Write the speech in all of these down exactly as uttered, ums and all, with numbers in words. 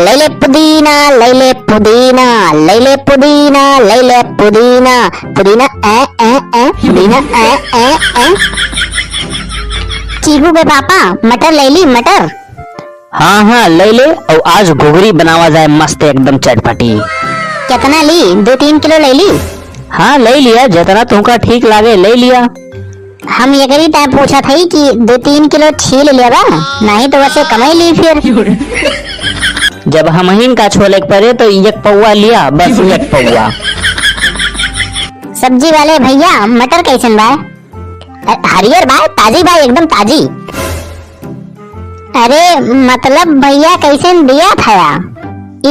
लैले पुदीना, लैले पुदीना, लैले पुदीना, लैले पुदीना, पुदीना ए, ए, ए, पुदीना ए, ए, ए। चीकू के पापा, मटर लैली, मटर? हाँ, हाँ, लैले, और आज घुघरी बनावा जाए मस्त एकदम चटपटी। कितना ली? दो तीन किलो लैली? हाँ, लैलिया, जितना तुमका ठीक लागे, लैलिया। हम एकरी ताय पूछत हई कि दो तीन किलो छील लेबा, नहीं तो वैसे कमाई ली फिर। जब हमहिन का छोले के परे तो एक पौवा लिया, बस एक पौवा। सब्जी वाले भैया, मटर कैसन बा? अ, हरियर बा, ताजी बा, एकदम ताजी। अरे मतलब भैया, कैसन दिया थया?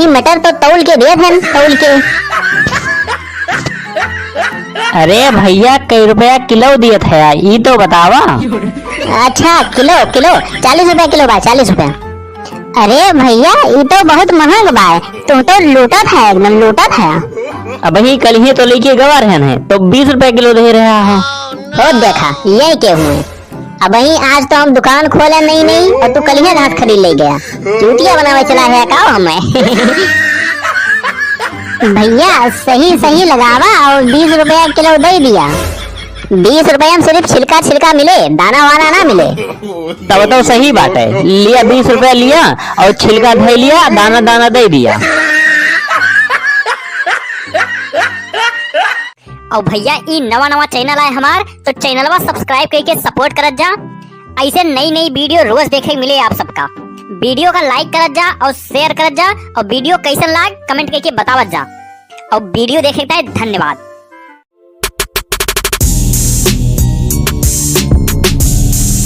ई मटर तो तौल के दिया थन, तौल के। अरे भैया, कई रुपया किलो दिया थया, ई तो बतावा। अच्छा, किलो, किलो, चालीस रुपया किलो बा, चालीस रुपया। अरे भैया, ई तो बहुत महंग बा, तू तो लूटत है, एकदम लूटत है। अबही कलिहे तो लेके गवा रहन है, तो बीस रुपया किलो दे रहा है। हो देखा, ये के हुए। अबही आज तो हम दुकान खोले नहीं, नहीं, और तू कलिहे घास खरीद ले गया। चूतिया बनावे चला है का हमें? भैया, सही, सही लगावा और बीस रुपया किलो दे दिया। बीस रुपया में सिर्फ छिलका, छिलका मिले, दाना वाना ना मिले। तब तो सही बात है, लिया बीस रुपया लिया और छिलका धै लिया, दाना, दाना दे दिया। और भैया, ई नवा नवा channel आए हमार, तो channelवा subscribe करके support करत जा। ऐसे नई नई video रोज देखे के मिले आप सबका। Video का like करत जा और share करत जा, और video कैसन लाग comment करके बतावत जा। और video देखे के ताई धन्यवाद।